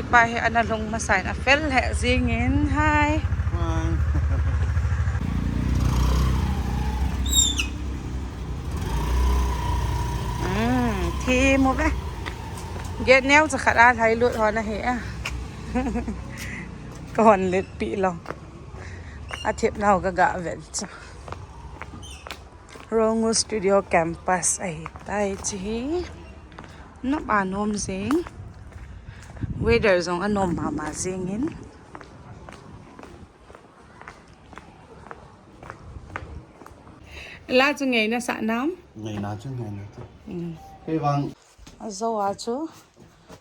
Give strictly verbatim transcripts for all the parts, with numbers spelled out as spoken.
Pai hi ana lung masa in a fel he zing in hai. Thi mu ve. Gate neu cha khat a lai lut hon ahi a. Ka hon let pi lo. A thep nau ka ga vel chu. Rongu Studio Campus ahi tai chi hi. Nop a nuam zing. Weather zong a nuam mama zing in. La chu ngeina sa nam? Ngeina chu, ngeina chu. Kei vang. A zo a chu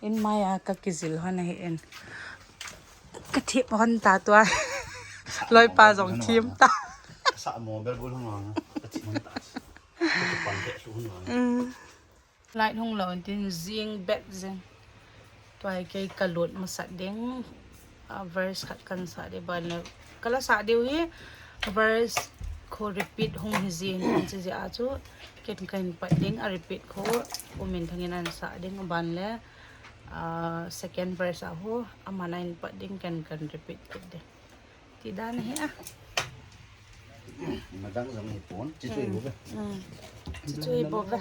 in mai a ka kizil hon ahi in. Ka thip hon ta tua. Loipa zong thim ta. Ka sa mo bel bul hon vang. Ka thip hon ta. Ka pan ke hon vang. Light hung lo intin zing bet zing. Tua hi kei ka lut masat ding. Verse khat kan sa di ban le. Ka la sa diu hi verse khu repeat hung hi zing in chi zia chu. Ken ka hin pat ding a repeat khu U Minthang in an sa ding ban le. Second verse a hu aman a hin pat ding ken kan repeat kit ding. Ti dan hi a. Madang zong hi pon, chi chu i bu ve. Chi chu i bu ve.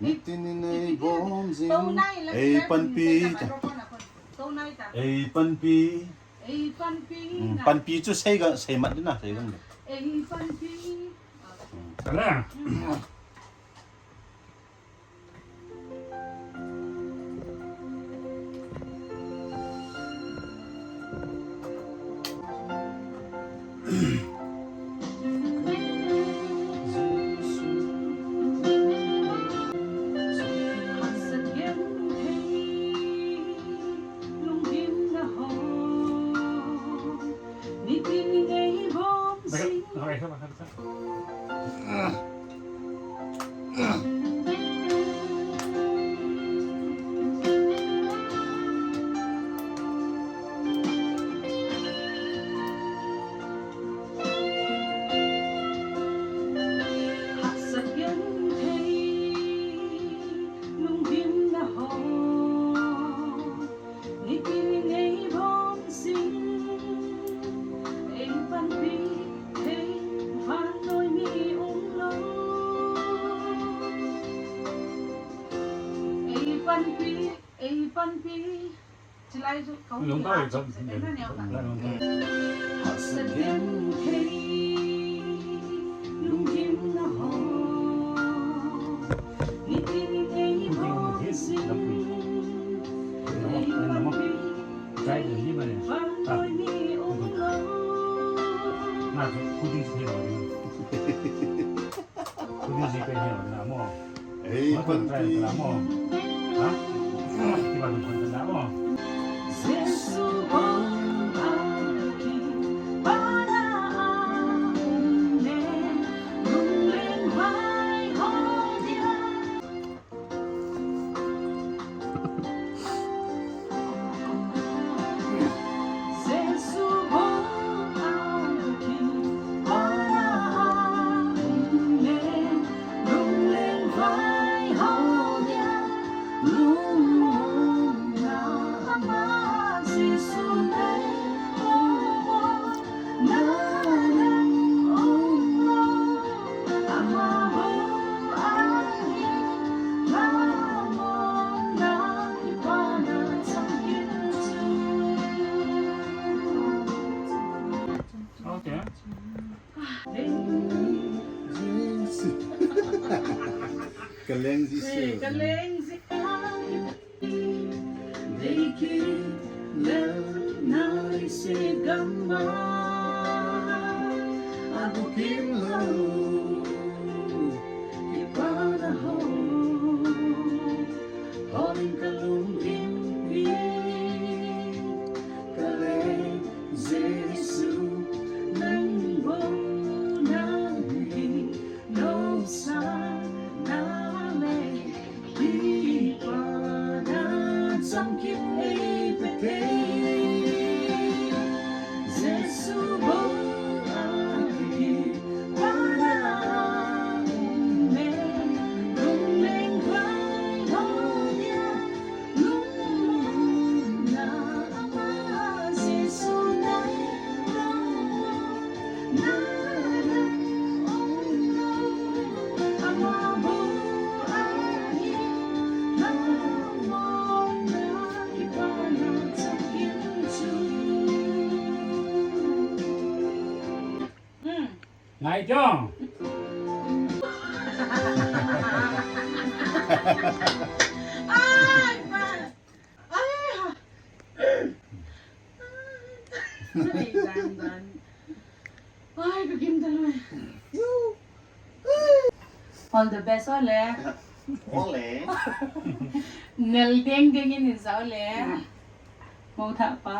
Nitin in ei bawm zing, ei panpi, ei panpi. Panpi chu sei ga, sei mat ding a, sei ding. Ei panpi, ei panpi. Chilai chu ka hung lung ta ka chu se na neu ta. Lung ta. Hasa gen thei, lungthim na ho. Nitin ei bawm zing. Ei panpi, ei panpi. Van toi mi um lo. Na chu khuding si lo. Ei panpi. Okay. Ka leng Jesu. Ka leng Jesu. Dei kit lel nai se gam ah, a bukim lo, kipana ho, hawlin ka lungthim hi, ka leng Jesu, Ngai chong. Ai, pa. Ai, ha. Ai, dan, dan. Ai, ka gim ta lui. All the best, ole. Ole. Nel deng deng in in sa ole. Mo tha pa.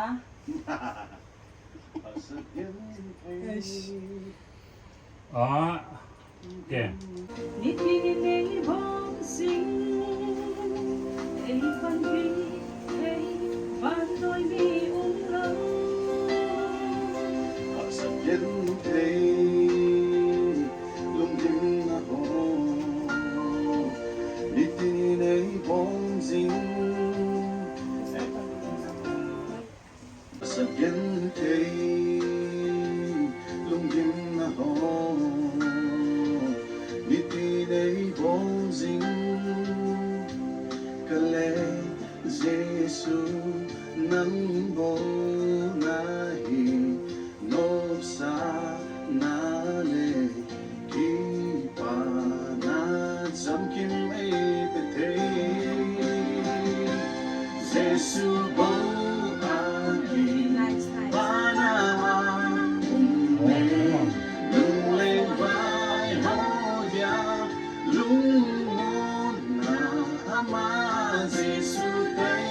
Ah, okay. Nitin in ei bawm zing, ei panpi thei, vannoi mi um lo. Haksa gen thei, lungdimna haw, nitin in ei bawm zing. Sa gen thei, lungdimna haw, nitin ei bawm zing. Ka le Jesu, nang bawlna hi nopsakna le kipana chamkim ei pe thei. Jesu bawlna hi kipana um e, lungleng vai haw dia, lungmonna ama Jesu tei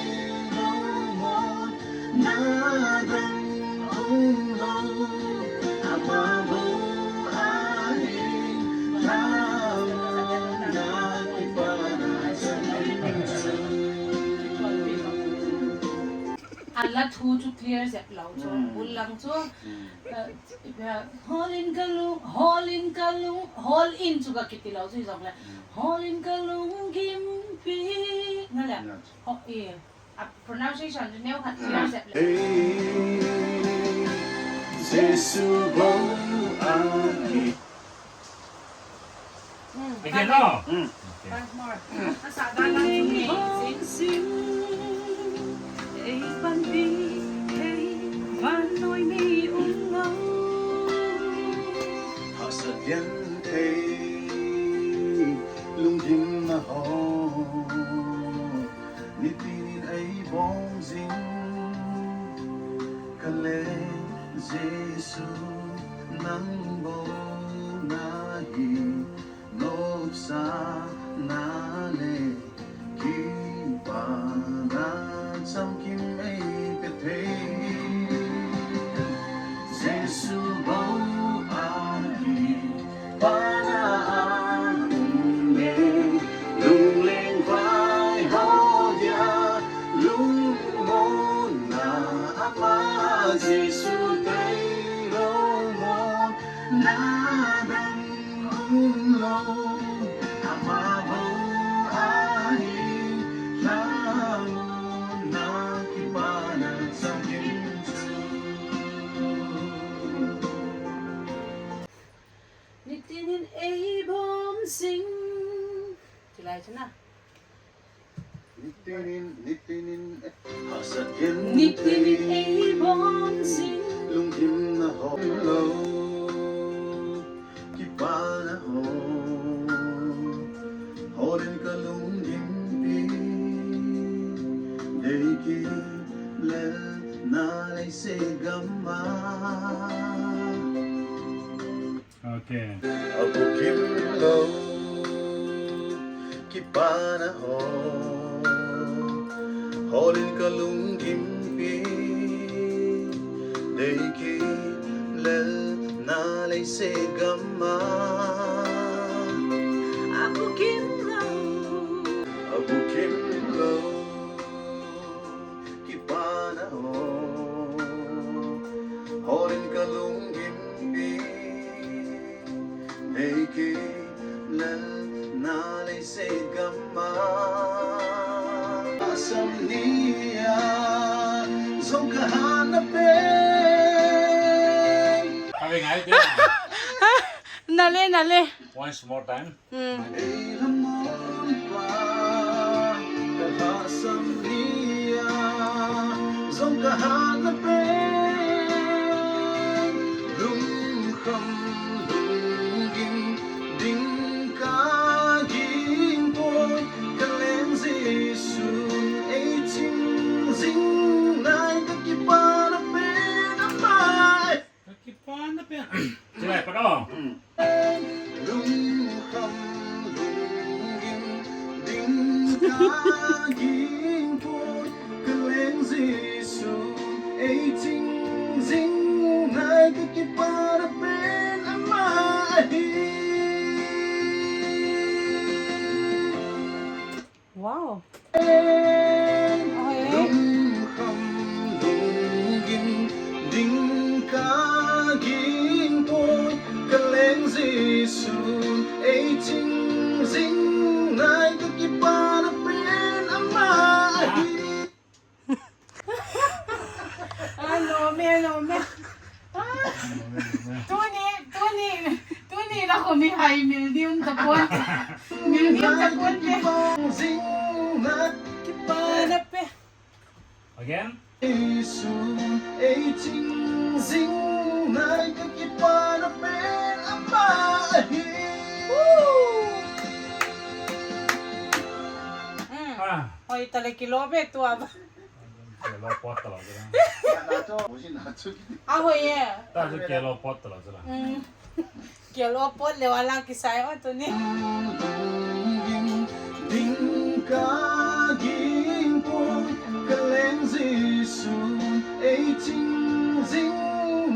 lo maw. Na dang um lo, ama bawlna hi, na, na kipana chamkim chu. A la thu chu clear zep lo chu, bul lang chu, eh, hawl in ka lung, hawl in ka lung, hawl in chu ka kiti lo chu hi zawk le. Hawl in ka lunggimpi, na le. Haw, i. A pronunciation chu neu khat clear zep le. Ei, Jesu bawlna hi. Again, no? Once more. A sa dan lang chu ni. Ei panpi thei, vannoi mi um lo. Haksa gen thei, lungdimna haw, nitin in ei bawm zing. Ka le Jesu, nang bawlna hi nopsakna le kipana chamkim ei pe thei. Jesu bawlna hi kipana um e, lungleng vai haw dia, lungmonna ama Jesu tei lo maw. Na dang um lo, ama bawlna hi, na, na kipana chamkim chu. Nitin in ei bawm zing. Ti lai chu na. Nitin in, nitin in, nitin in ei bawm zing. Lungdimna haw lo, kipana haw, hawl in ka lunggimpi, dei kit lel na lei se gam ah. Okay. A bukim lo, kipana haw, hawl in ka lunggimpi, dei kit lel na lei se gam ah. A bukim lo, a bukim lo, kipana haw, hawl in ka lunggimpi, dei kit lel na lei se gam ah. Asam ni a zong ka hatna pen. Ka ve ngai tia. Na le, na le. Once more time. Hmm. Ei la mawn pa, ka lhasam ni a zong ka hatna pen, lungkham, lung Chulai pat aw. Lungkham lunggim ding ka ging puai, ka leng Jesu ei ching zing nai, ka kipana pen ama ahi. Wow. Lungkham lunggim ding ka ging puai, ka leng Jesu ei ching zing nai, ka kipana pen ama ahi. A, lawm e, lawm e. Tuni, tuni, tuni la kho mi hai mil ni um ta puan. Mil ni um ta puan te. Kipana pen. Again. Jesu ei ching zing nai, ka kipana pen ama ahi. Hoi ta le, kilawm e tua. Kelo pot talo chu la. A hoi e. Ta chu kelo pot talo chu la. Kelo pot leu a la kisai a tuni. Ding ka ging puai, ka leng Jesu ei ching zing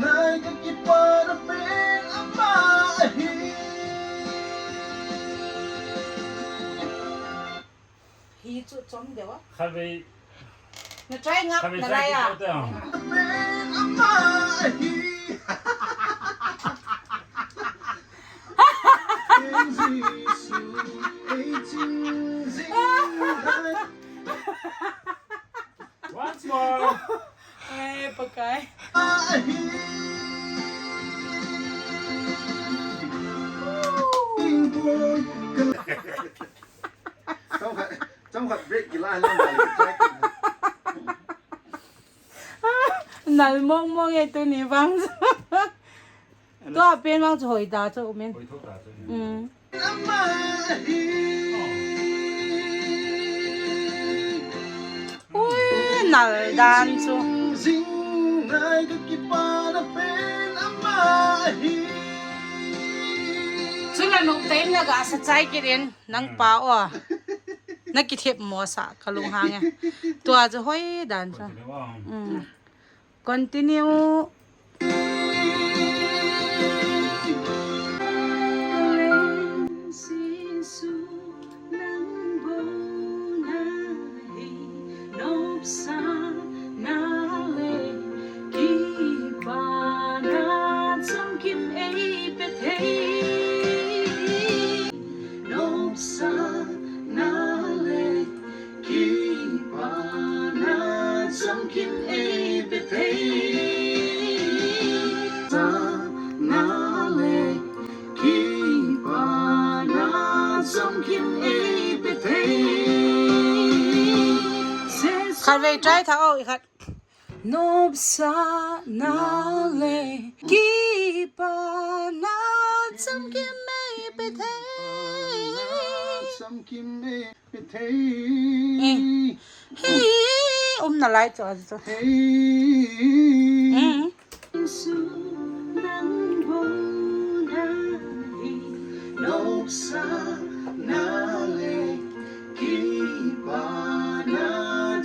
nai, ka kipana pen ama ahi. Hi chu chom deu a. Khatvei. Na try ngap na lai a. Once more. Ai, Pakai. Chomkhat, chomkhat break kila le. Nal mong mong e tuni vang. Tua pen vang chu hoi ta chu um in. Ui, nal dan chu. Chu la nop te in la ga sa chai kit in. Nang pa aw. Na kithep maw sa ka lunghang e. Tua chu hoi dan chu. Continue. Nopsakna le kipana chamkim ei pe thei. Sakna le kipana chamkim ei pe thei. Khatvei try tha aw i khat. Nopsakna le kipana chamkim ei pe thei. Chamkim ei pe thei. Hi, umna lai chu a chu. Thei. Nopsakna le kipana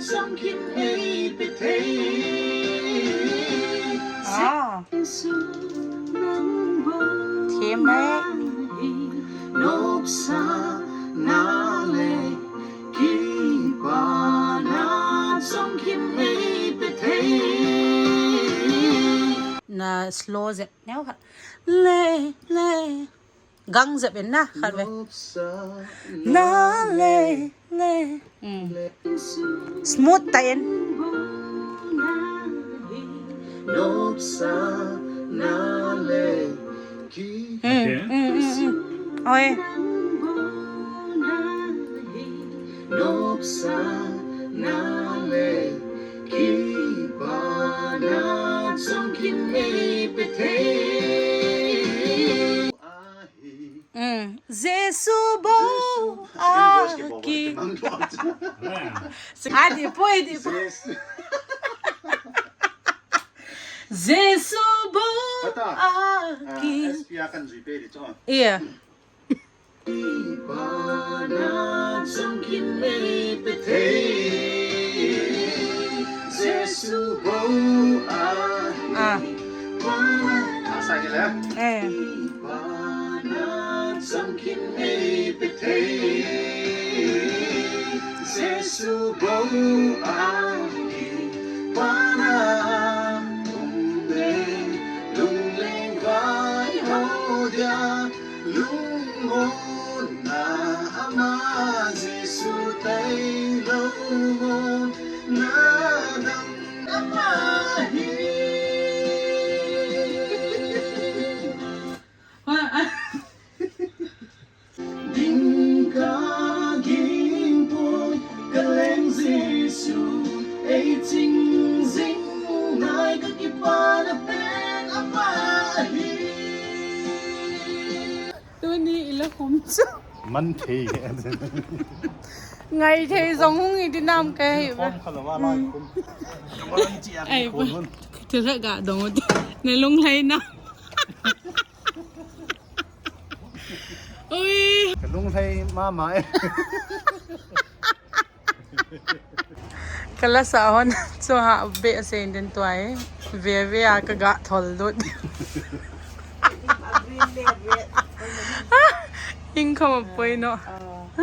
chamkim ei pe thei. Ah. Thiam mai. Nopsakna le kipana chamkim ei pe thei. Na slow zep neu khat. Le, le. Gang zep in na, khatvei. Na le, le. Smooth ta in. Oi. Jesu bo a ki. A di pui, di pui. Jesu bo a ki. Ia. Bana chamkim ei pe thei, Jesu bo a. A sa hi le. Bana chamkim ei pe thei, Jesu bo a. Bana um le, lungleng vai ho dia, lungmonna ama Jesu tailo mo, na dam ama hi. Ding ka ging puai, ka leng Jesu ei ching zing nai, ka kipâkna pen a pa hi. Tuni i la khum chu man thei, ngai thei zong hung hi di nam ka hi ba. Ai ba, thil ga dong u ti, na lunglhaina. Ui, ka lunglhai ma ma e. Ka la sa hon chu ha be a se in den tuai. Ve ve a ka ga thol lut. Ing kham a poi no.